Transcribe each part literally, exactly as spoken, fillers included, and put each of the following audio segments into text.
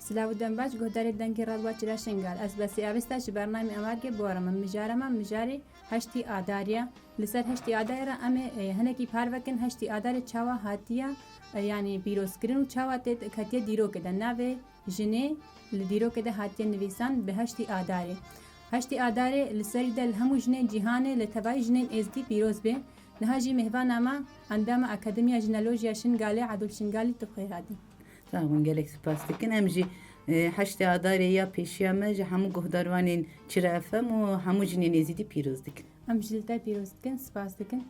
Silav û dembaş, guhdarê Dengê Radwa Çila Şingal. Ez Besî Avesta ji bernamê Emargê Bora me. Mijara me mijarê heştî Adarê ye. Li ser heştî Adarê re em ê, e, hinekî parvekin, heştî Adarê çawa hatiye, e, yanî pîrozkirin û çawa tê ketiye dîrokê de. Navê jinê li dîrokê de hatiye nivîsan bi heştî Adarê. Heştî Adarê li serî de li hemû jinên cîhanê, li tevayî jinên êzdî pîroz bê. Niha jî mêvana me, endama Akademiya Jinelojiya Şingalê, Adil Şingalî, tu bi xêr hatî. Sax bin, gelek spas dikin. Em jî, e, heştê Adarê ya pêşiya me ji hemû guhdarvanên Çira F M û hemû jinên êzîdî pîroz dikin. Em jî li te pîroz dikin, spas dikin.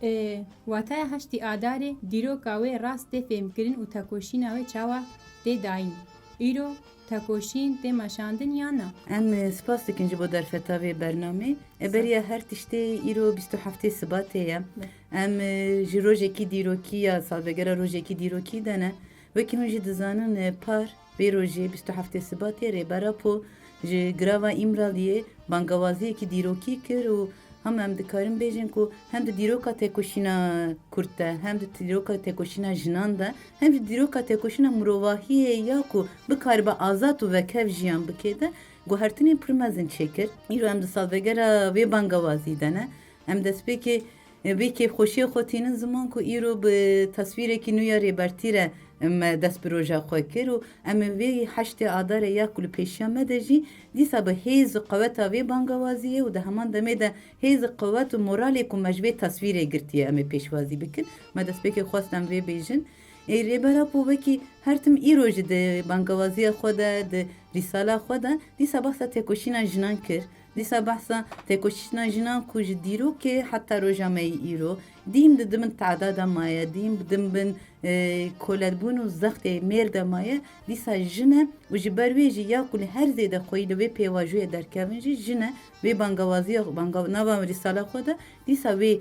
E, wataya heştî Adarê, dîroka wê rast tê fêmkirin û tekoşîna wê çawa tê dayîn? Îro tekoşîn tê meşandin yan na? Em, e, spas dikin ji bo derfeta vê bernamê. E, beriya her tiştê îro bîst û heftê Sibatê ye. Be. Em, e, ji rojekî dîrokî ya salvegera rojekî dîrokî de ne. Wekî hûn jî dizanin, e, par vê rojê bîst û heftê Sibatê Rêber Apo ji Girava Îmraliyê bangawaziyekî dîrokî kir û hem em dikarin bêjin ku hem di dîroka tekoşîna Kurd de, hem di dîroka tekoşîna jinan de, hem jî dîroka tekoşîna mirovahiyê ya ku bikaribe azad û vekev jiyan bike de guhertinên pir mezin çêkir. Îro em di salvegera vê bangawazî de ne. Em destpêkê, e, vê kêfxweşiyê xwe tînin ziman ku îro bi teswîrekî nû ya Rêbertî re me dest bi roja xwe kir û em ê vê heştê Adarê ya ku li pêşiya me de jî dîsa bi hêz û qeweta vê bangawaziyê û di heman demê de hêz û qewet û moralê ku me ji vê teswîrê girtiye em ê pêşwazî bikin. Me destpêkê xwest em vê bêjin. Ê, Rêber Apo wekî her tim îro jî di bangawaziya xwe de, di rîsala xwe de dîsa behsa tekoşîna jinan kir. Dîsa behsa tekoşîna jinan ku ji dîrokê heta roja me yî îro dîm di dimin te'da de maye, dîm di dimin, e, koletbûn û zextê mêr de maye, dîsa jin e û ji ber wê jî ya ku li her zêde xweyî li vê pêvajoyê derkevin jî jin e. Vê bangawaziya, banga-, nava rîsala xwe de dîsa wê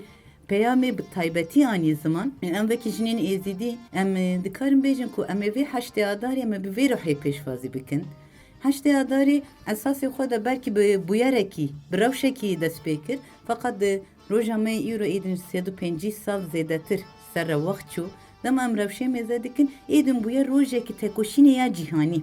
peyamê bi taybetî anî ziman. Em wekî jinên êzîdî, em, e, dikarin bêjin ku em ê vê heştê Adarê me bi vê ruhê pêşwazî bikin. Heştê Adarê esasê xwe de belkî bi bûyerekî, bi rewşekî dest pê kir. Feqet di roja me yê îro êdin ji sed û pêncî sal zêdetir ser re wext çû. Dema em rewşê mêze dikin, êdin bûye rojekî tekoşînê ya cîhanî.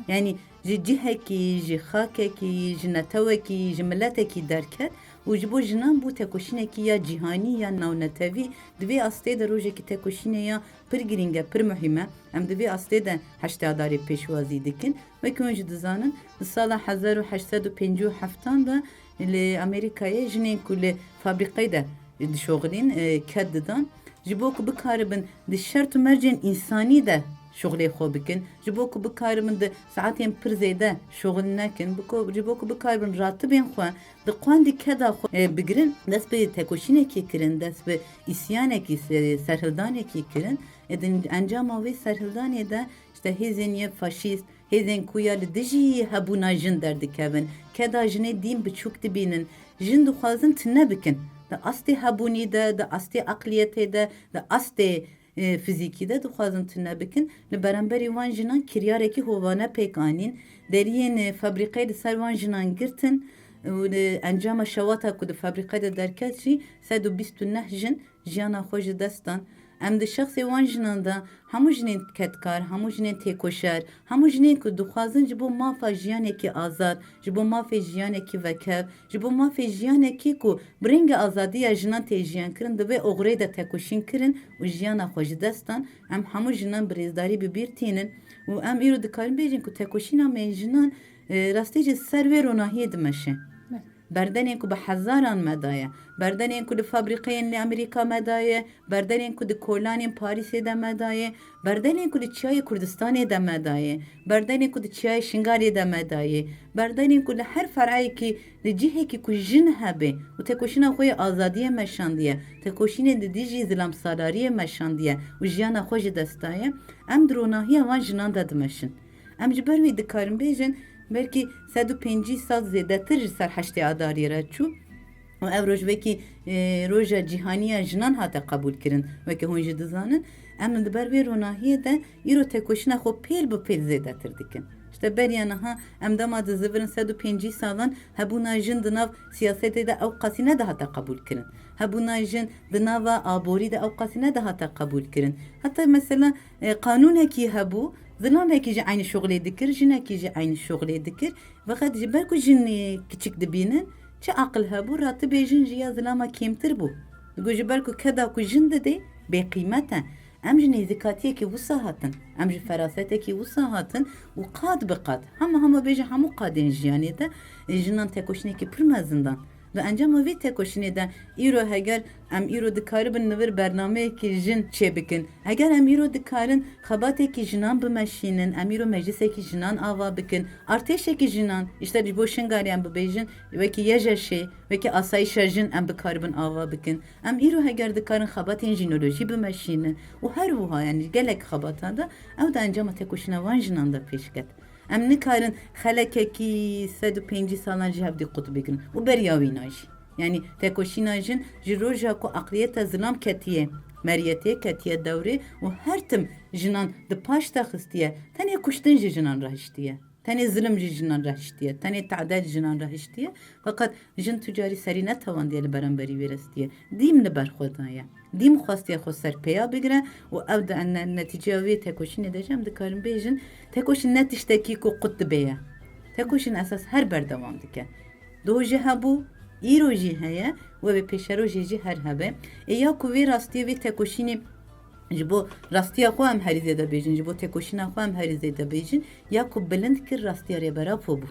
Yanî ji cihekî, ji xakekî, ji netewekî, ji miletekî derket û ji bo jinan bû tekoşînekî ya cîhanî, ya navnetewî. Di vê astê de rojekî tekoşînê ya pir girîng e, pir muhîm e. Em di vê astê de heştê Adarê pêşwazî dikin. Wekî hûn jî dizanin, di sala hezar û heşt sed û pêncî û heftan de li Amerîkayê jinên ku li fabrîqeyê de dişoxilîn, e, ked didan, ji bo ku bikaribin di şert û mercên însanî de şuxlê xwe bikin, ji bo ku bikaribin di saetên pir zêde şuxil nekin, bi ku, ji bo ku bikaribin ratibên xwe di qandî keda xwe, e, bigirin, dest bi tekoşînekê kirin, dest bi îsyanekî, se-, serhildanekî kirin. E, di encama wê serhildanê de, işte, hêzên yê faşîst, hêzên ku ya li dijî hebûna jin derdikevin, keda jinê dîm biçûk dibînin, jin dixwazin tune bikin. Di astê hebûnî de, di astê eqliyetê de, di astê, e, fizîkî de dixwazin tune bikin. Li beramberî wan jinan kiryarekî hovane pêk anîn. Deriyên, e, fabrîqeyê li ser wan jinan girtin û li encama şewata ku di fabrîqe de derket jî sed û bîst û neh jin jiyana xwe ji dest dan. Em di şexsê wan jinan de hemû jinên kedkar, hemû jinên têkoşer, hemû jinên ku dixwazin ji bo mafa jiyanekî azad, ji bo mafê jiyanekî vekev, ji bo mafê jiyanekî ku bi rengê azadiya jinan tê jiyan kirin, di vê oxirê de tekoşîn kirin û jiyana xwe ji dest dan. Em hemû jinan bi rêzdarî bi bîr tînin û em îro dikarin bêjin ku tekoşîna me yên jinan, e, rastî jî ser vê ronahiyê dimeşe. Berdenên ku bi hezaran me daye, berdenên ku li fabrîqeyên li Amerîka me daye, berdenên ku di kolanên Parîsê de me daye, berdenên ku li Çiyayê Kurdistanê de me daye, berdenên ku di Çiyayê Şingalê de me daye, berdenên ku li her fereyekî, li cihekî ku jin hebe û tekoşîna xwe yê azadiyê meşandiye, tekoşînên di dijî zilamsalariyê meşandiye û jiyana xwe ji dest daye, em di ronahiya wan jinan de dimeşin. Em ji ber wî dikarin bêjin, belkî sed û pêncî sal zêdetir ji ser heştê Adarê re çû û ev roj wekî, e, roja cîhanî ya jinan hate qebûlkirin, weke hûn jî dizanin. Em li ber vê ronahiyê de îro tekoşîna xwe pêl bi pêl zêdetir dikin. Îşte beriya niha em dema dizivirin sed û pêncî salan hebûna jin di nav siyasetê de ew qasî nedihate qebûlkirin. Hebûna jin di nava aborî de ew qasî nedihate qebûlkirin. Heta mesela, e, qanûnekî hebû, Zilamekî jî eynî şuxulê dikir, jinekî jî eynî şuxulê dikir. Feqet ji ber ku jinê kiçik dibînin, çi aqil hebû, ratibê jin ji ya zilama kêmtir bû. Digo ji ber ku keda ku jin didê, bêqîmet e. Em ji nêzîkatiyekî wisa hatin, em ji ferasetekî wisa hatin û qad bi qad, hema hema bêje hemû qadên jiyanê de, e, jinan tekoşînekî pir mezin dan. Di encama vê tekoşînê de îro heger em îro dikaribin li vir bernameyekî jin çêbikin, heger em îro dikarin xebatekî jinan bimeşînin, em îro meclisekî jinan ava bikin, artêşekî jinan, îşte ji bo Şingalê em bibêjin, wekî Y J Ş, wekî asayîşa jin em bikaribin ava bikin. Em îro heger dikarin xebatên jînolojî bimeşînin û her wiha, yanî gelek xebata de ew di encama tekoşîna van jinan de pêş ket. Em nikarin xelekekî sed û pêncî salan ji hev dî qut bigirin û beriya wîna jî. Yanî tekoşîna jin ji roja ku aqliyeta zilam ketiye meriyetê, ketiye dewrê û her tim jinan di paş de xistiye, tenê kuştin ji jinan re hiştiye. Tenê zilim ji jinan re hiştiye, tenê tade ji jinan re hiştiye. Feqet jin tu carî serî netewandiye li beramberî wê re stiye. Dîm li ber xwe daye. Dîm xwestiye xwe ser pêya bigire û ew di ne-, netîceya vê tekoşînê de jî em dikarin bêjin, tekoşîn ne tiştekî ku qut dibe ye. Tekoşîn esas her berdewam dike. Doh jî hebû, îro jî heye û ev ê pêşerojê jî her hebe. Ê ya ku vê rastiyê vê tekoşînê ji bo rastiya xwe em herî zêde bêjin, ji bo tekoşîna xwe em herî zêde bêjin, ya ku bilind kir rastiya Rêber Apo bû.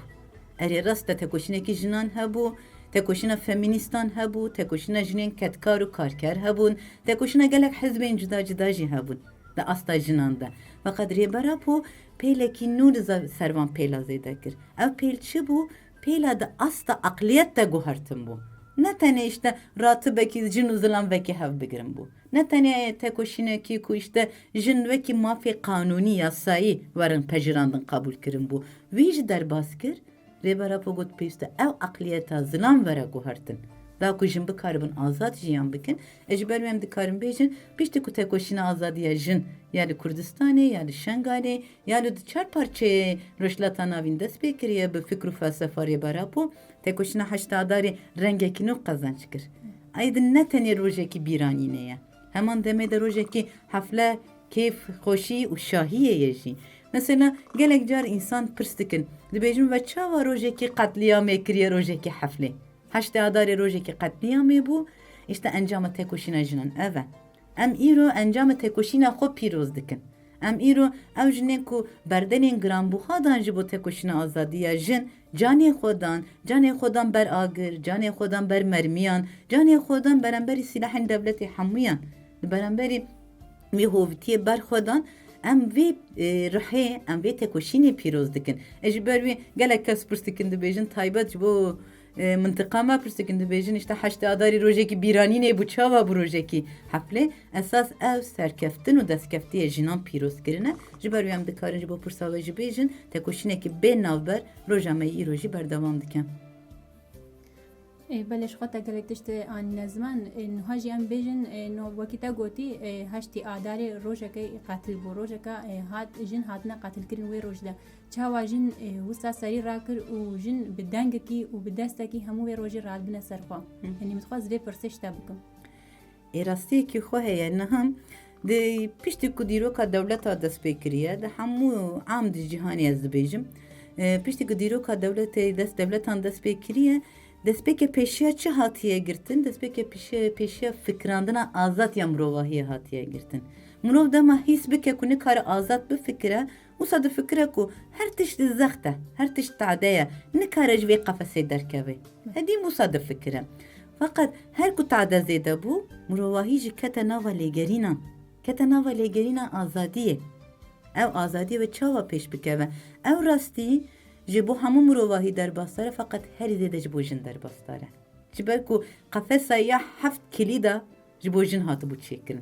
Erê rast e, tekoşînekî jinan hebû, tekoşîna femînîstan hebû, tekoşîna jinên kedkar û karker hebûn, tekoşîna gelek hizbên cuda cuda jî hebûn di asta jinan de. Feqet Rêber Apo pêlekî nû li ze-, ser van pêla zêde kir. Ev pêl çi bû? Pêla di asta aqliyet de guhertin bû. Ne tenê îşte ratibekî jin û zilam vekî hev bigirin bû. Ne tenê tekoşînekî ku îşte jin wekî mafê qanûnî, yasayî werin pejirandin, qebûl kirin bû. Wî jî derbas kir, Rêber Apo got, pêwîst e ew aqliyeta zilam were guhertin. Da ku jin bikaribin azad jiyan bikin. E, ji ber wê em dikarin bêjin, piştî ku tekoşîna azadiya jin ya li Kurdistanê, ya li Şengalê, ya li di çar parçeyê Rojhilata Navîn dest pê kiriye bi fikr û felsefa Rêber Apo, tekoşîna heştê Adarê rengekî nû qezenc kir. Aydin ne tenê rojekî bîranînê ye. Heman demê de rojekî hefle, kêf, xweşî û şahiyê ye jî. Mesela gelek car însan pirs dikin, dibêjin, ve çawa rojekî qetlîamê kiriye rojekî heflê? Heştê Adarê rojekî qetlîamê bû, îşte encama tekoşîna jinan ev e. Em îro encama tekoşîna xwe pîroz dikin. Em îro ew jinên ku berdenên giranbuha dan ji bo tekoşîna azadiya jin, canê xwe dan, canê xwe dan ber agir, canê xwe dan ber mermiyan, canê xwe dan beramberî sîlehên dewletê hemûyan. Li beramberî vê hovîtiyê ber xwe dan, em vê, e, ruhê, em vê tekoşînê pîroz dikin. E, ji ber wê gelek kes pirs dikin, dibêjin, taybet ji bo, e, mintiqa me pirs dikin, dibêjin, îşte heştê Adarê rojekî bîranînê bû, çawa bû rojekî heflê? Esas ew serkeftin û destkeftiyê jinan pîroz kirine. Ji ber wê em dikarin ji bo pirsa we jî bêjin, tekoşînekî bê navber roja me yê îro jî berdewam dike. Ê, belê, ji xwe te gelek tişt anîne ziman. Ê, niha jî em bêjin, ê, no, wekî te gotî, ê, heştê Adarê rojeke qetil bû. Rojeke, ê, hat, jin hatine qetilkirin wê roj de. Çawa jin, ê, wisa serî rakir û jin bi dengekî û bi destekî hemû wê rojê radibine ser xwe? Hı. Yanî, min dixwest vê pirsê ji te bikim. Ê, rastiyekî xwe heye niha. Di piştî ku dîroka dewleta dest pê kiriye, di hemû am di cîhanê ez dibêjim, e, piştî ku dîroka dewletê dest, dewletan dest pê kiriye, destpêkê pêşiya çi hatiye girtin? Destpêkê pêşiya, pêşiya fikirandina azad ya mirovahiyê hatiye girtin. Mirov dema hîs bike ku nikare azad bifikire, wisa difikire ku her tişt zext e, her tişt tade ye, nikare ji vê qefesê derkeve. Hedî wisa difikire. Feqet her ku tade zêde bû, mirovahî jî kete nava lêgerînan. Kete nava lêgerîna azadiyê. Ew azadiyê wê çawa pêş bikeve? Ew rastî ji bo hemû mirovahî derbasdar e, feqet herî zêde ji bo jin derbasdar e. Ji ber ku qefesa ya heft kilîda ji bo jin hatibû çêkirin.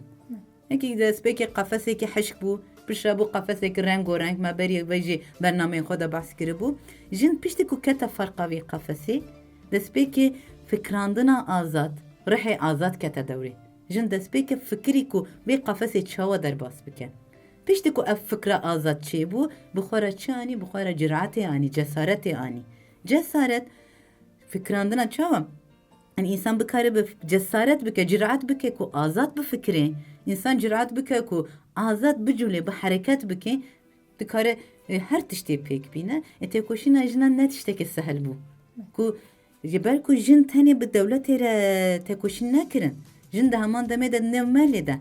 Yekî destpêkê qefesekî hişk bû, piştre bû qefesekî rengorenk, me berî vê jî bernameyên xwe de behs kiribû. Jin piştî ku kete ferqa vê qefesê, destpêkê fikirandina azad, rihê azad kete dewrê. Jin destpêkê fikirî ku vê qefesê çawa derbas bike. Piştî ku ev fikra azad çêbû, bi xwe re çi anî? Bi xwe re ciratê anî, cesaretê anî. Cesaret, fikirandina çawa? Yanî însan bikare bi cesaret bike, ciraet bike ku azad bifikire. Însan ciraet bike ku azad bicûle, bi hereket bike. Dikare e, her tiştê pêk bîne. E, têkoşîna jinan ne tiştekê sehel bû. Ku ji ber ku jin tenê bi dewletê re têkoşîn nekirin. Jin di heman demê de di nêv melê de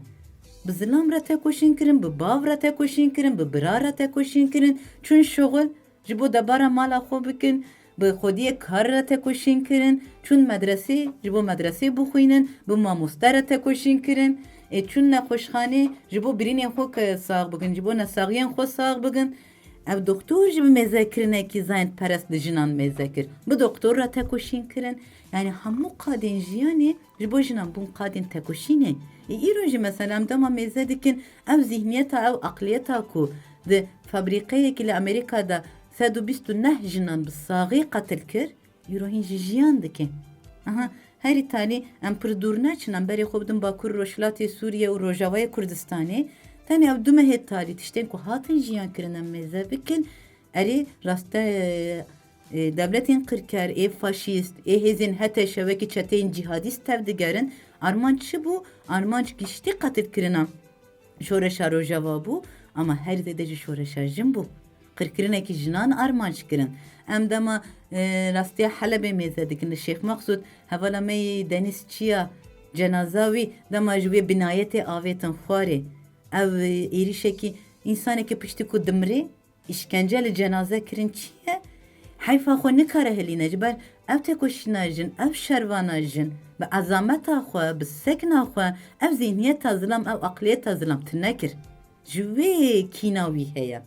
bi zilam re têkoşîn kirin, bi bav re têkoşîn kirin, bi bira re têkoşîn kirin. Çûn şixul, ji bo debara mala xwe bikin, bi xwediyê kar re têkoşîn kirin, çûn medresê, ji bo medresê bixwînin, bi mamoste re têkoşîn kirin, ê çûn nexweşxanê, ji bo birînên xwe ke sax bikin, ji bo nesaxiyên xwe sax bikin. Ev doktor jî bi mêzekirinekî zayendperest li jinan mêze kir. Bi doktor re têkoşîn kirin. Yani hemû qadên jiyanê ji bo jinan bûn qadên têkoşînê. Ê îro jî mesela em dema mêze dikin, ev zihniyeta, ew aqliyeta ku di fabrîqeyekî li Amerîka de sed û bîst û neh jinan bi saxî qetil kir, îro hîn jî jiyan dike. Aha, herî talî em pir dûr neçin, em berê xwe bidin Bakur Rojhilatê Sûriye û Rojavayê Kurdistanê. Tenê ew du mehê talî tiştên ku hatin jiyan kirin em mêze bikin. Erê, raste, e, dewletên qirker, ê faşîst, ê hêzên H T Ş wekî çeteyên cîhadîst tev digerin. Armanc çi bû? Armanc giştî qetilkirina şoreşa Rojava bû, ama her zêde jî şoreşa jin bû. Qirkirinekî jinan armanc kirin. Em dema, e, rastiya Helebê mêze dikin, li Şêx Meqsûd, hevala me yê Deniz Çiya, cenaza wî dema ji wê binayetê avêtin xwarê. Ev, e, êrîşekî, însanekî piştî ku dimirê, îşkence li cenaze kirin çi ye? Heyfa xwe nikare hilîne, ji ber ev têkoşîna jin, ev şervana jin, bi ezameta xwe, bi sekna xwe, ev zihniyeta zilam, ev aqliyeta zilam tune kir. Ji wê kîna wî heye,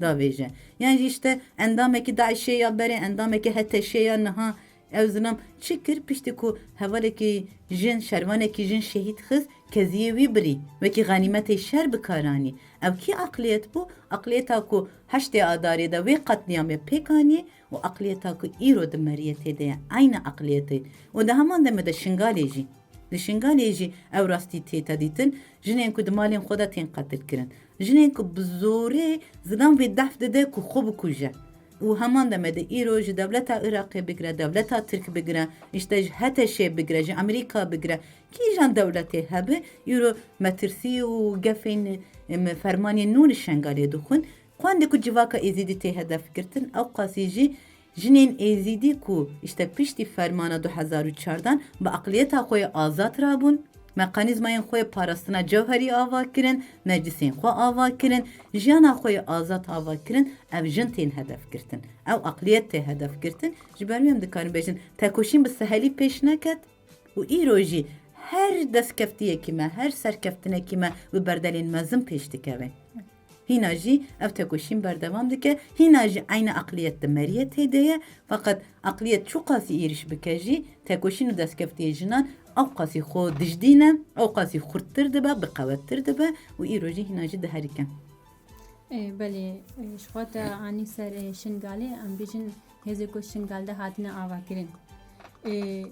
davêje. Yan jî işte endamekî DAIŞê ya berê, endamekî H T Şê ya niha, ew zilam çi kir? Piştî ku hevalekî jin, şervanekî jin şehîd xist, keziyê wî birî, wekî xenîmetê şer bi kar anî. Ev kî aqliyet bû? Aqliyeta ku heştê Adarê de wê qetlîamê pêk anî û aqliyeta ku îro di meriyetê de ye, eyne aqliyetê. Û di heman demê de Şingalê jî. Li Şingalê jî ew rastî tête dîtin, jinên ku di malên xwe de tên qetil kirin. Jinên ku bi zorê zilam vê dehf dide ku xwe bikuje. Û heman demê de îro ji dewleta Iraqê bigire, dewleta Tirk bigire, işte ji H T Şê bigire, ji Amerîka bigire, kîjan dewletê hebe, îro metirsî û gefên, em, fermanên nû li Şengalê dixwin. Xwendê ku civaka Êzîdî tê hedef girtin, ew qasî jî jinên Êzîdî ku işte piştî fermana du hezar û çardan bi aqliyeta xwe yê azad rabûn, meqanîzmayên xwe yê parastina cewherî ava kirin, meclisên xwe ava kirin, jiyana xwe yê azad ava kirin, ev jin tên hedef girtin. Ew aqliyet tê hedef girtin. Ji ber wê em dikarin bêjin, tekoşîn bi sehelî pêş neket û îro jî her destkeftiyekî me, her serkeftinekî me bi berdelên mezin pêş dikeve. Hîna jî ev tekoşîn berdewam dike, hîna jî eyne aqliyet di meriyetê de ye, feqet aqliyet çiqasî êrîş bike jî, tekoşîn û destkeftiyê jinan ew qasî xwe dijdîne, ew qasî xurttir dibe, bi qewettir dibe û îro jî hîna jî diherike. Ê, belê, ê, ji xwe te anî ser, ê, Şingalê, em bêjin hêzê ku Şingal de hatine avakirin. Ê,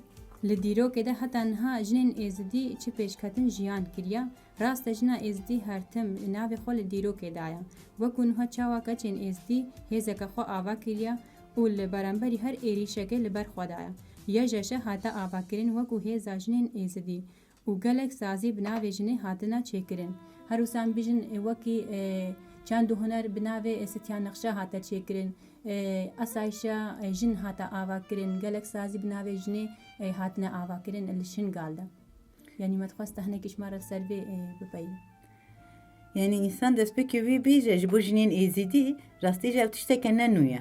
li dîrokê de heta niha jinên Êzidî çi pêşketin jiyan kiriye. Rast e, jina Êzidî her tim navê xwe li dîrokê daye. Wekû niha çawa keçên Êzidî hêzeke xwe ava kiriye û li beramberî her êrîşekê li ber xwe daye. YJŞ hate avakirin wekû hêza jinên Êzidî û gelek sazî bi navê jinê hatine çêkirin. Her wisa em bêjin, e, wekî, e, çand û huner bi navê, e, Sitya Nexşe hate çêkirin, e, Asayişa, e, Jin hate avakirin, gelek sazî bi navê jinê, e, hatine avakirin li Şingal de. Yanî me dixwest te hinekî ji me re li ser vê, e, bipeyî. Yani însan destpêkê wê bêje, ji bo jinên Êzîdî rastî jî ev tişteke ne nû ye.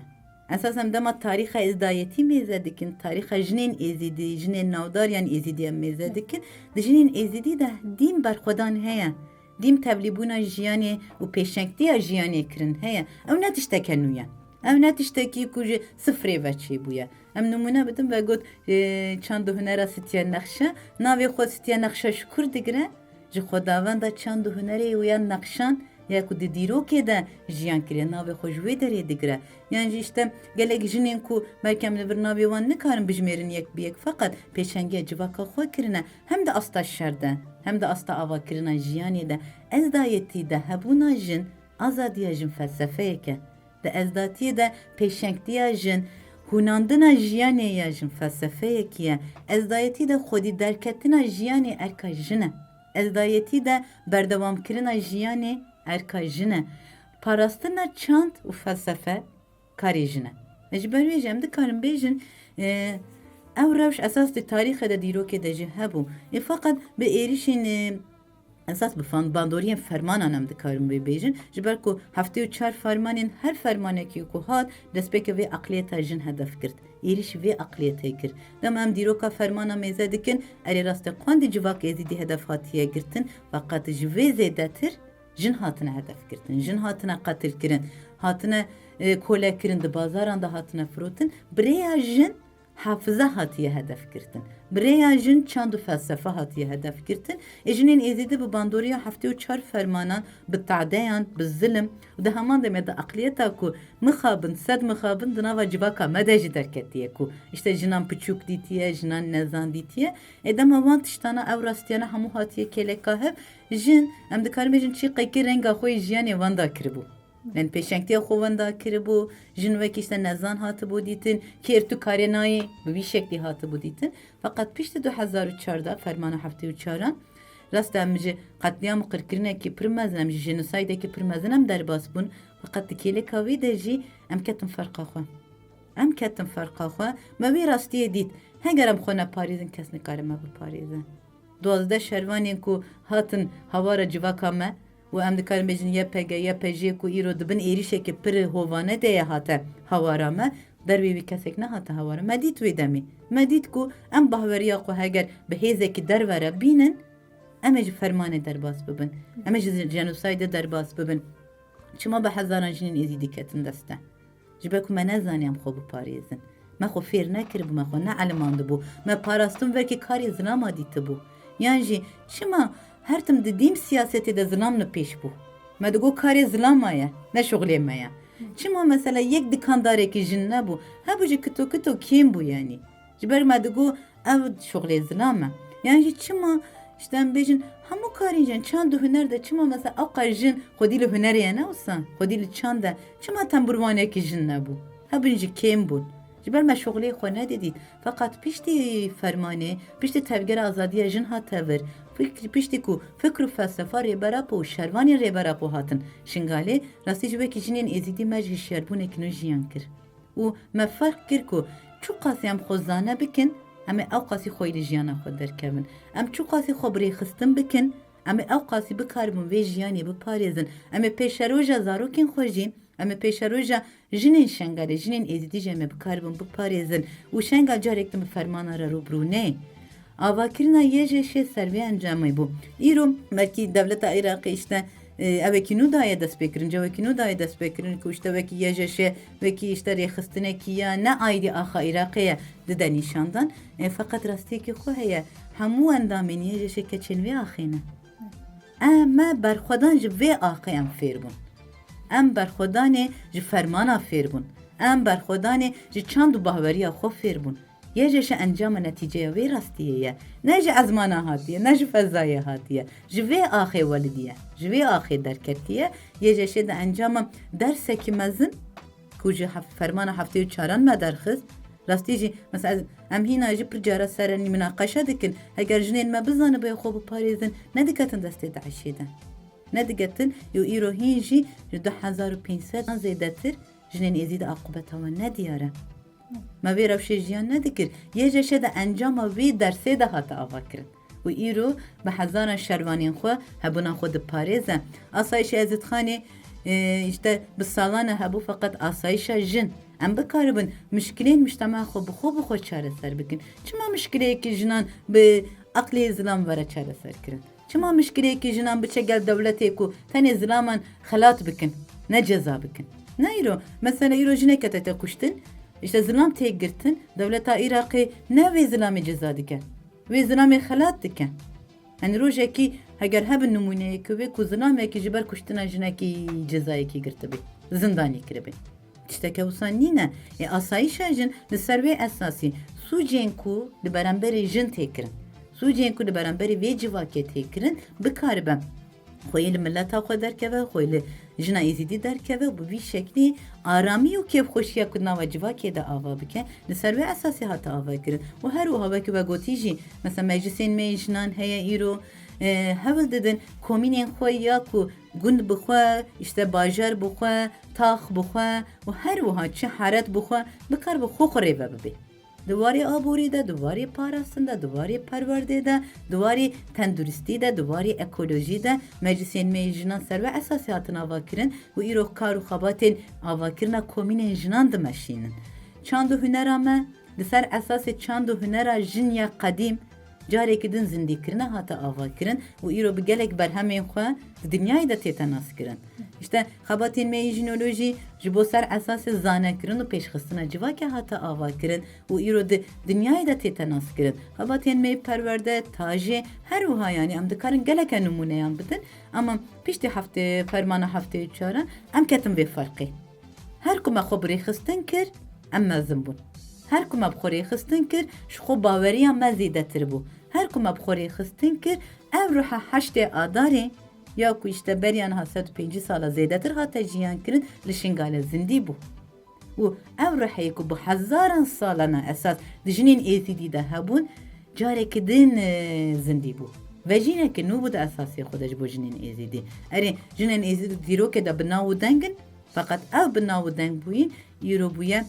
Esas em dema tarîxa êzdayetî mêze dikin, tarîxa jinên Êzîdî, jinên navdar yan Êzîdî em mêze dikin, di jinên Êzîdî de dîm berxwedan heye, dîm tevlîbûna jiyanê û pêşengtiya jiyanê kirin heye. Ew ne tişteke nû ye. Ev ne tiştekî ku ji sifrê ve çêbûye. Em nimûne bidim, ve got, e, çand û hunera Sitya Nexşe, navê xwe Sitya Nexşe Şukur digire, ji xwedavenda çand û hunerê û ya nexşan ya ku di dîrokê de jiyan kiriye, navê xwe ji wê derê digire. Yan jî işte gelek jinên ku belkî em li vir navê wan nikarin bijmêrin yek bi yek, feqet pêşengiya civaka xwe kirine, hem di asta şer de, hem di asta avakirina jiyanê de, ezdayetî de hebûna jin, azadiya jin felsefeyek e. Di ezdatiyê de pêşengtiya jin, hûnandina jiyanê ya jin felsefeyekî ye. Ezdayetî de xwedî derketina jiyanê erka jin e. Ezdayetî de berdewamkirina jiyanê erka jin e. Parastina çand û felsefe karê jin e. E, ji ber wê jî em dikarin bêjin, e, ew rewş esas di tarîxê de, dîrokê de jî hebû. Ê feqet bi êrîşên, e, esas bi fan-, bandoriyên fermanan em dikarin wê bêjin. Ji ber ku heftê û çar fermanên, her fermanekî ku hat, destpêkê vê eqliyeta jin hedef girt. Êrîşî vê eqliyetê kir. Dema em dîroka fermana mêze dikin, erê rast e, qandî civak êzidî hedef hatiye girtin, feqet ji vê zêdetir jin hatine hedef girtin, jin hatine qetil kirin, hatine, e, kole kirin, di bazaran de hatine firotin. Bi rêya jin hafize hatiye hedef girtin. Bi rêya jin çand û felsefe hatiye hedef girtin. Ê jinên êzidî bi bandoriya heftê û çar fermanan, bi tadeyan, bi zilim û di heman demê de eqliyeta ku mixabin, sed mixabin di nava civaka me de jî derketiye ku işte jinan piçûk dîtiye, jinan nezan dîtiye. Ê dema wan tiştana, ew rastiyana hemû hatiye kêleka hev, jin, em dikarin bêjin, çîqekî renga xwe yê jiyanê wenda kiribû. Yani pêşengtiya xwe wenda kiribû, jin wekî işte nezan hatibû dîtin, kêr tu karê nayê, bi vî şeklî hatibû dîtin. Feqet piştî du hezar û çar de, fermana heftê û çaran, rast e, em ji qetlîam û qirkirinekî pir mezin, em ji jenosaydekî pir mezin em derbas bûn. Feqet di kêleka wê de jî em ketin ferqa xwe. Em ketin ferqa xwe, me wê rastiyê dît. Heger em xwe neparêzin, kes nikare me biparêze. Duwazdeh şervanên ku hatin hawara civaka me û em dikarin bêjin Y P G, Y P J ku îro di bin êrîşeke pir hovane de ye hate hawara me, dervê wî kesek nehate hawara me. Me dît wê demê. Me dît ku em bahweriya xwe heger bi hêzekî derve re bînin, em ê ji fermanê derbas bibin. Em ê ji jenosaydê derbas bibin. Çima bi hezaran jinên êzidî ketin deste? Ji ber ku me nezanî em xwe biparêzin. Me xwe fêr nekiribû, me xwe neelimandibû. Me parastin wekî karê zilama dîtibû. Yan jî çima her tim didîm siyasetê de zilam li pêş bû? Me digot karê zilama ye, ne şuxlê me ye. Çima mesela yek dikandarekî jin nebû? Hebû jî kito kito kêm bû yanî. Ji ber me digot ev şuxlê zilam e. Yan jî çima, işte em bêjin, hemû karên jin, çand û huner de çima mesela ewqas jin xwedî li hunerê ye, ne wisa? Xwedî li çand e. Çima tembûrvanekî jin nebû? Hebûn jî kêm bûn. Ji ber me şuxlê xwe nedidît. Feqet piştî fermanê, piştî tevgera azadiya jin hate vir, fikr-, piştî ku fikr û felsefa Rêber Apo û şervanên Rêber Apo hatin Şingalê, rastî jî wekî jinên êzidî me ji hişyarbûnekî nû jiyan kir. Û me ferq kir ku çiqasî em xwe zane bikin, em ê ewqasî xwe li jiyana xwe derkevin. Em çiqasî xwe bi rêxistin bikin, em ê ewqasî bikaribin vê jiyanê biparêzin. Em ê pêşeroja zarokên xwe jî, em ê pêşeroja jinên Şengalê, jinên êzidî jî em ê bikaribin biparêzin. Û Şengal carek din bi fermana re rû bi rû neyê. Avakirina Y J Ş ser vê encamê bû. Îro belkî dewleta Iraqê işte, e, ewekî nû daye destpêkirin, cewekî nû daye destpêkirin ku işte wekî Y J Ş, wekî işte rêxistinekî ya ne aîdî axa Iraqê ye dide nîşandan. E, feqet rastiyekî xwe heye. Hemû endamên Y J Ş keçên vê axê ne. Em, me berxwedan ji vê axê em fêr bûn. Em berxwedanê ji fermana fêr bûn. Em berxwedanê ji çand û bahweriya xwe fêr bûn. Y J Ş encama netîceya wê rastiyê ye. Ne ji ezmana hatiye, ne ji fezayê hatiye. Ji vê axê welidiye, ji vê axê derketiye. Y J Ş de encama dersekî mezin ku ji hef-, fermana heftê û çaran me derxist. Rastî jî, mesela, ez, em hîna jî pir cara ser enî minaqeşe dikin. Heger jinên me bizanibe xwe biparêzin, nediketin destê DAIŞê de. Nedigetin, û îro hîn jî ji du hezar û pênc sed zêdetir jinên êzî de aqûbeta wan nediyar e. Me vê rewşê jiyan nedikir. Y J Ş de encama vê dersê de hate avakirin. Û îro bi hezaran şervanên xwe hebûna xwe diparêze. Asayişa Ezîdxanê, e, işte bi salan e hebû, feqet asayişa jin. Em bikaribin mişkilên mujtema xwe bi xwe bi xwe çareser bikin. Çima mişkileyekî jinan bi eqlê zilam were çareser kirin? Çima mişkileyekî jinan biçe gel dewletê ku tenê zilaman xelat bikin, ne ceza bikin? Ne îro. Mesela îro jinek ketete kuştin, işte zilam tê girtin, dewleta Iraqê ne vê zilamê ceza dike. Wê zilamê xelat dike. Yanî rojekî heger hebin nimûneyekî wê ku zilamekî ji ber kuştina jinekî cezayekî girtibî, zindanî kiribî. Tişteke wisa nîne. Ê asayişa jin li ser wê esasî sûcên ku li beramberî jin tê kirin, sûcên ku li beramberî vê civakê tê kirin, bikaribe xweyê li mileta xwe derkeve, xweyê li jina êzîdî derkeve û bi vî şeklî aramî û kêfxweşiya ku nava civakê de ava bike, li ser wê esasî hate avakirin. Û her wiha wekî we gotî jî, mesela meclisên me yê jinan heye îro, e, hewl didin komînên xwe ya ku gund bi xwe, işte bajar bi xwe, tax bi xwe û her wiha çi heret bi xwe bikar bi xwe xwe rêve bibe. Di warê aborî de, di warê parastin de, di warê perwerdê de, di warê tenduristî de, di warê ekolojî de meclisên me yê jinan ser ve esasî hatin avakirin û îro kar û xebatên avakirina komînên jinan dimeşînin. Çand û hunera me li ser esasê çand û hunera jin ya qedîm carekî din zindîkirine hate avakirin û îro bi gelek berhemên xwe di dinyayê de tête naskirin. Îşte xebatên me yê jînolojî ji bo ser esasê zanekirin û pêşxistina civakê hate avakirin û îro di dinyayê de tête naskirin. Xebatên me yê perwerde, tajê, her wiha, yanî em dikarin geleke nimûneyan bidin, ama piştî heftê, fermana heftê û çaran em ketin vê ferqê. Her ku me xwe bi rêxistin kir, em mezin bûn. Her ku me bi xwe rêxistin kir, ji xwe baweriya me zêdetir bû. Her ku me bi xwe rêxistin kir, ev ruha heştê Adarê ya ku îşte beriya niha sed û pêncî sala zêdetir hate jiyan kirin, li Şingale zindî bû. Û ev ruhê ku bi hezaran salana esas di jinên Êzîdî de hebûn, carekî din, e, zindî bû. Vejîneke nû bû di esasê xwe de ji bo jinên Êzîdî. Erê, jinên Êzîdî di dîrokê de bi nav û deng in, feqet ev bi nav û deng bûyîn, îro bûye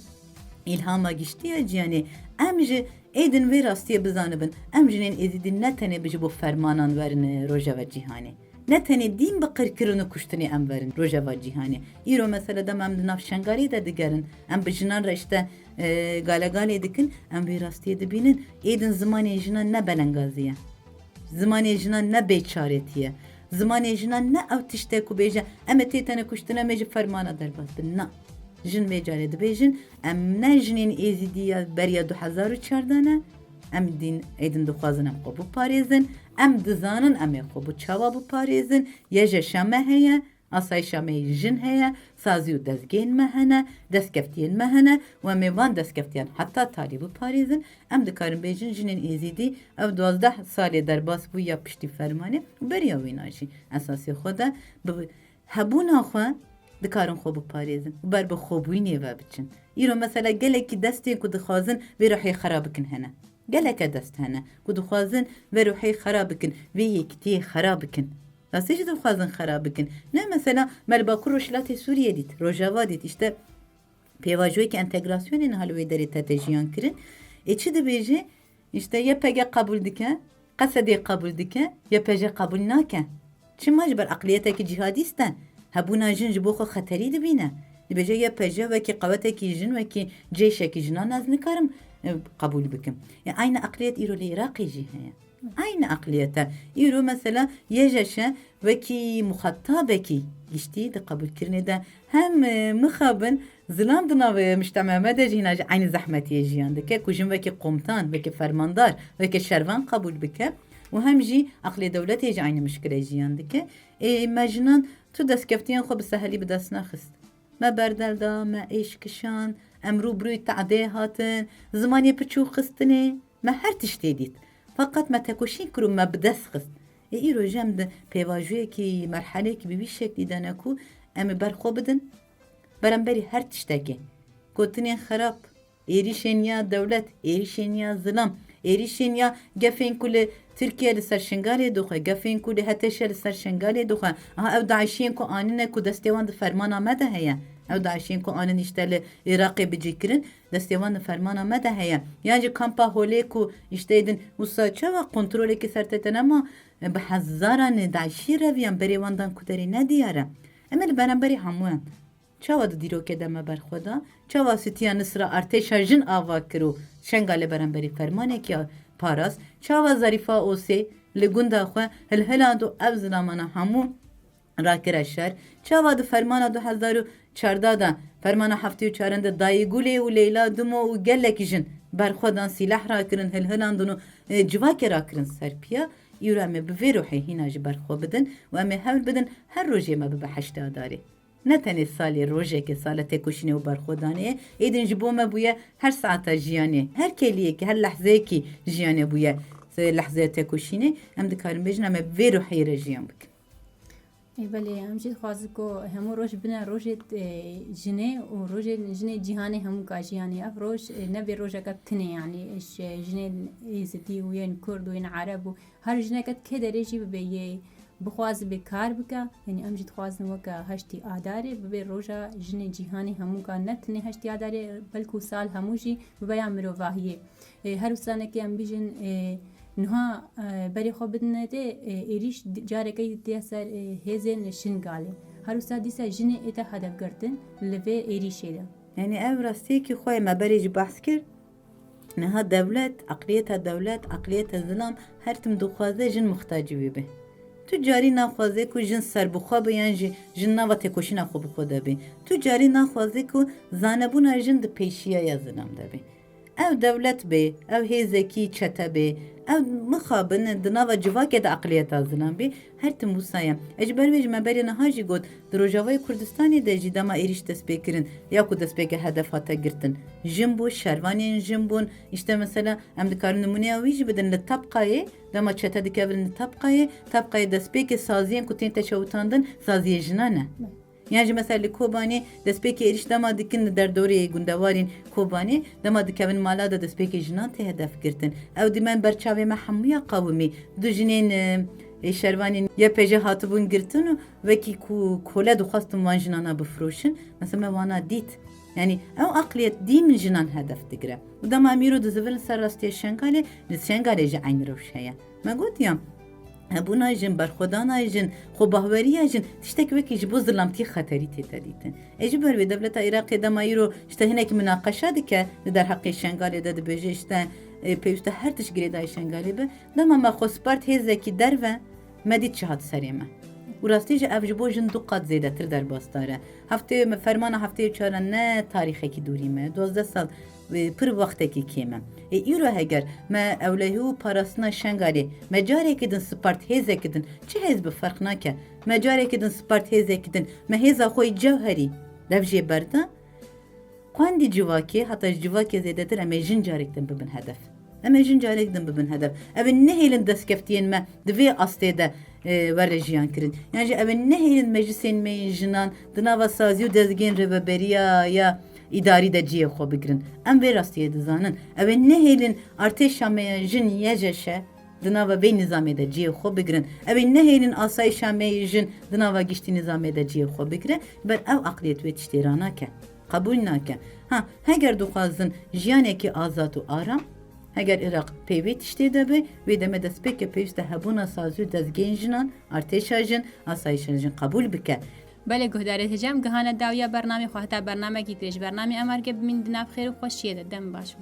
îlhama giştî ya cîhanê. Em ji êdin vê rastiyê bizanibin. Em jinên Êzîdî ne tenê bi ji bo fermanan werin, e, rojeva cîhanê. Ne tenê dîn bi qirkirin û kuştinê em werin rojeva cîhanê. Îro mesela dema em di nav Şengalê de digerin, em bi jinan re işte, e, galegalê dikin, em vê rastiyê dibînin. Êdin zimanê jinan ne belengazî ye. Zimanê jinan ne bêçaretî ye. Zimanê jinan ne ew tişt e ku bêje, em ê têtene kuştin, em ê ji fermana derbas bin. Na. Jin vê carê dibêjin, em ne jinên Êzîdî ya beriya du hezar û çardeh ne, em dîn êdin dixwazin em xwe biparêzin, em dizanin em ê xwe bi çawa biparêzin, YJŞ me heye, asayişa me yê jin heye, sazî û dezgehên me hene, destkeftiyên me hene û em ê van destkeftiyan heta talî biparêzin. Em dikarin bêjin jinên Êzîdî ev duwazdeh salê derbas bû ya piştî fermanê û beriya wîna jî esasê xwe de bi hebûna xwe dikarin xwe biparêzin û ber bi xwebûyînê ve biçin. Îro mesela gelekî destên ku dixwazin vê ruhê xera bikin hene. Geleke dest hene ku dixwazin vê ruhê xera bikin, vê yekitiyê xera bikin. Rastî jî dixwazin xera bikin. Ne mesela me li Bakur Rojhilatê Sûriyê dît, Rojava dît, işte pêvajoyeke entegrasyonê niha li wê derê tete jiyan kirin. Ê çi dibêje? Îşte YPG qebûl dike, QSD'ê qebûl dike, YPJ qebûl nake. Çima? Ji ber eqliyetekî cîhadîst e. Hebûna jin ji bo xwe xeterî dibîne. Dibêje YPJ wekî qewetekî jin, wekî cêşekî jinan ez nikarim, e, qebûl bikim. E, aynı eqliyet îro li Iraqê jî heye. Aynı eqliyet e. Îro mesela YJŞ wekî muxetabekî giştî di qebûlkirinê de hem, e, mixabin zilam di nav, e, mujtema me de jî hîna jî eynî zehmetiyê jiyan dike ku jin wekî komtan, wekî fermandar, wekî şervan qebûl bike û hem jî eqlê dewletê jî eynî muşkile jiyan dike. Ê me jinan tu destkeftiyên xwe bi sehelî bi dest nexist. Me berdel da, me êş kişand, em rû bi rûyî tehdê hatin, zimanê piçûk xistinê, me her tiştê dît. Feqet me tekoşîn kir û me bi dest xist. Ê îro jî em di pêvajoyekî, merheleyekî bi vî şeklî de ne ku em ê ber xwe bidin beremberî her tiştekê. Gotinên xerab, êrîşên ya dewlet, êrîşên ya zilam, êrîşên ya gefên ku li Tirkiye li ser Şingalê dixwe, gefên ku li HTŞ li ser Şingalê dixwe. Aha ew DAIŞiyên ku anîne ku destê wan di fermana me de heye. Ew DAIŞiyên ku anin îşte li Iraqê bicî kirin, destê wan di fermana me de heye. Yan jî kampa Holê ku îşte êdin wisa çawa kontrolekî ser te te nema, bi hezaran DAIŞî reviyan berê wan dan ku derê ne diyar e. Em ê li beramberî hemûyan. Çawa di dîrokê de me berxwe da? Çawa Sitiya Nisra artêşa jin ava kir û Şengalê beramberî fermanekî parast? Çawa Zarîfa Osê li gunda xwe hilhiland û ev zilamana hemû rakire şer? Çawa di fermana du hezar û çardeh de, fermana heftê û çaran de Dayî Gulê û Leyla Dimo û gelek jin berxwe dan, sîleh rakirin, hilhilandin û, e, civakê rakirin ser piya? Îro em ê bi vê ruhê hîna jî berxwe bidin û em ê hewl bidin her rojê me bibe heştê Adarê. Ne tenê salê rojekê, sala têkoşînê û berxwedanê ye, êdin ji bo me bûye her saeta jiyanê, her kêliyekî, her lehzeyekî jiyanê bûye, se-, lehzeya têkoşînê. Em dikarin bêjin, em ê vê ruhê re jiyan bikin. Ê belê, em jî dixwazin ku hemû roj bine rojê, e, jinê û rojê jinê cîhanê hemû ka jî, yanî ev roj, e, nebe rojeke tinê, yanî ji, jinên êzidî û yên kurd û yên ereb û her jineke di kê derê jî bibe yê bixwaze bê kar bike. Yanî em jî dixwazin weke heştî adarê bibe roja jinê cîhanê hemû ka, ne tinê heştî adarê, belkû sal hemû jî bibe ya mirovahiyê. E, her wisa neke em bîjin, e, niha, e, berê xwe bidine tê, e, êrîş di-, careke dî tê ser, e, hêzên li Şingalê. Her wisa dîsa jinê ête hedef girtin li vê êrîşê de. Yanî ev rastiyekî xwe ye, me berê jî behs kir. Niha dewlet, eqliyeta dewlet, eqliyeta zilam her tim dixwaze jin muxtacî wî be. Tu carî naxwaze ku jin serbixwe be yan jî jin nava têkoşîna xwe bi xwe de be. Tu carî naxwaze ku zanebûna jin di pêşiya ya zilam de be. Ew dewlet bê, ew hêzekî çete bê, ew mixabin di nava civakê de eqliyeta zilam bê, her tim wisa ye. E, ji ber wê jî me berê niha jî got, di Rojavayê Kurdistanê de jî dema êrîş dest pê kirin, ya ku destpêkê hedef hate girtin, jin bû, şervanên jin bûn. Îşte mesela em dikarin nimûneya wî jî bidin li Tebqayê, dema çete dikevin li Tebqayê, Tebqayê destpêkê saziyên ku tên te çewitandin, saziyê jinan e. Yan jî mesela li Kobanê destpêkê êrîş dema dikin li derdorê gundewarên Kobanê, dema dikevin mala de destpêkê jinan tê hedef girtin. Ew dîmen ber çavê me hemûya qawimî. Du jinên, e, e, şervanên Y P J hatibûn girtin û wekî ku kole dixwestin wan jinana bifiroşin. Mesela me wana dît. Yanî ew aqliyet dîm jinan hedef digire. Û dema em îro dizivin li ser rastiya Şengalê, li Şengalê jî eyn rewş heye. Me gotiya, hebûna jin, berxwedana jin, xwebahweriya jin, tiştek wekî ji bo zilamtiyê xeterî tête dîtin. Ê ji ber wê dewleta Iraqê dema îro işte hinek minaqeşa dike, di derheqê Şengalê de dibêje işte, e, pêwîst e her tişt girêdayî Şengalê be. Dema me xwe spart hêzekî derve, me dît çi hat serê me. Û rastî jî ev ji bo jin du qat zêdetir derbasdar e. Heftê, me fermana heftê û çar e ne tarîxekî dûrî me, duwazdeh sal, e, pir wextekî kêm e. Ê îro heger me ewlehî û parastina Şengalê, me carekî din spart hêzekî din, çi hêz bi ferq nake, me carekî din spart hêzekî din, me hêza xwe yî cewherî dev jê berda, Xwendî civakê, heta ji civakê zêdetir em ê jin carek din bibin hedef. Em ê jin carek din bibin hedef. Ew ê nehêlin destkeftiyên me di vê astê de, e, were jiyan kirin. Yan jî ew ê nehêlin meclisên me yên jinan di nava sazî û dezgehên rêveberiya ya îdarî de cihê xwe bigirin. Em vê rastiyê dizanin. Ew ê nehêlin artêşa me ya jin Y J Ş di nava vê nizamê de cihê xwe bigirin. Ew ê nehêlin asayîşa me yê jin di nava giştî nizamê de cihê xwe bigire. Ber ew eqliyet wê tiştê ranake. Qebûl nake. Ha, heger dixwazin jiyanekî azad û aram, heger Iraq pê vê tiştê de be, wê demê destpêkê pêwîst e hebûna sazî û dezgehên jinan, artêşa jin, asayîşa jin qebûl bike. Belê guhdarê hêja, em gihane dawiya bernamê xwe, heta bernamekî tê ji bernamê Emergê bimîn di nav xêr û xweşiyê de. Dem baş.